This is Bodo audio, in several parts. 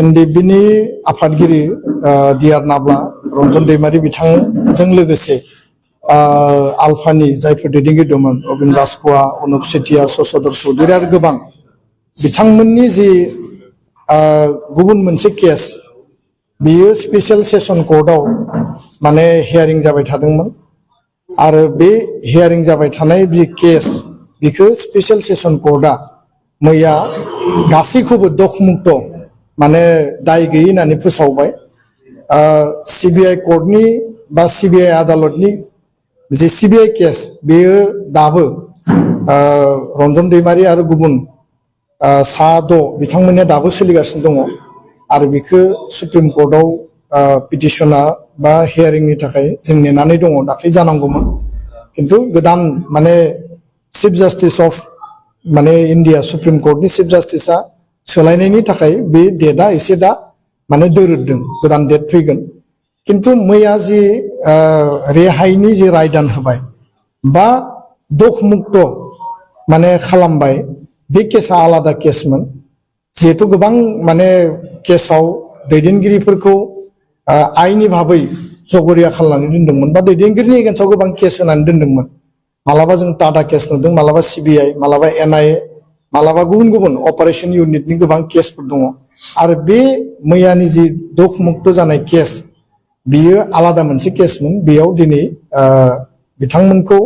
एनडिबिनि आफादगिरि डिआर नाब्ला रन्जन दैमारि बिथांजों लोगोसे आलफानि जायफोर दैदेनगिरि दंमोन अबिन राजख'वा अनुप सेतिया शशधर चौधुरी आरो गोबां बिथांमोननि जि गुबुन मोनसे केस बियो स्पेशल सेसन कर्टआव माने हियारिं जाबाय थादोंमोन आरो बे हियारिं जाबाय थानाय बे केस बिखौ स्पेशल सेसन कर्टआ मैया गासैखौबो दखमुक्त माने दाय गैयै होननानै फोसावबाय सिबिआइ कोर्टनि बा सिबिआइ आदालतनि जे सिबिआइ केस बेयो दाबो रन्जन दैमारि आरो गुबुन सा 6 बिथांमोननिया दाबो सोलिगासिनो दङ आरो बेखौ सुप्रिम कोर्टआव पिटिशना बा हियारिंनि थाखाय जों नेनानै दङ दाख्लै जानांगौमोन किन्तु गोदान माने चिफ जास्टिस अफ माने इन्डिया सुप्रिम कोर्टनि चिफ जास्टिसआ सोलायनायनि थाखाय बे डेटआ एसे दा माने दोरोददों गोदान डेट फैगोन किन्तु मैया जि रेहायनि जि रायदान होबाय बा दखमुक्त माने खालामबाय बे केसा आलादा केसमोन जिहेतु गोबां माने केसाव दैदेनगिरिफोरखौ आइनि भाबै जगरिया खालामनानै दोनदोंमोन बा दैदेनगिरिनि एगेन्स्टआव गोबां केस होनानै दोनदोंमोन मालाबा जों टाटा केस नुदों मालाबा सिबिआइ मालाबा एनआइए मालाबा गुबुन गुबुन अपारेशन इउनिटनि गोबां केसफोर दङ आरो बे मैयानि जि दखमुक्त जानाय केस बियो आलादा मोनसे केसमोन बेयाव दिनै बिथांमोनखौ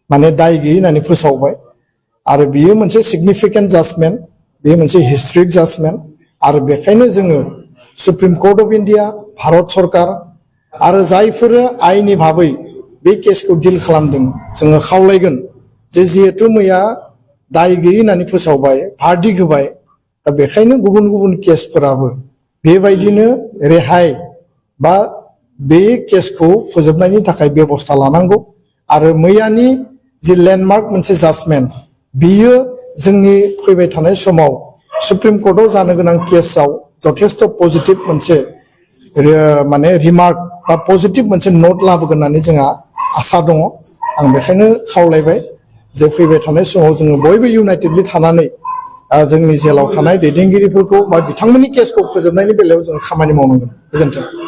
माने दाय गैयै होननानै फोसावबाय आरो बियो मोनसे सिगनिफिकेन्ट जाजमेन्ट बेयो मोनसे हिस्ट्रिक जाजमेन्ट आरो बेखायनो जोङो supreme court of India Bharat सरकार आरो जायफोरो आइनि भाबै बे केसखौ डिल खालामदों जोङो खावलायगोन जे जिहेतु मैया दाय गैयै होननानै फोसावबाय भार्डिक्ट होबाय दा बेखायनो गुबुन गुबुन केसफोराबो बेबायदिनो रेहाय बा बे केसखौ फोजोबनायनि थाखाय बेबस्था लानांगौ आरो मैयानि जि लेन्डमार्क मोनसे जाजमेन्ट बियो जोंनि फैबाय थानाय समाव सुप्रिम कोर्टआव जानो गोनां केसआव जथेस्थ पजिटिभ मोनसे माने रिमार्क बा पजिटिभ मोनसे नोट लाबोगोन होननानै जोंहा आसा दङ आं बेखायनो खावलायबाय जे फैबाय थानाय समाव जोङो बयबो इउनाइटेडलि थानानै जोंनि जेलाव थानाय दैदेनगिरिफोरखौ बा बिथांमोननि केसखौ फोजोबनायनि बेलायाव जों खामानि मावनांगोन गोजोन्थों।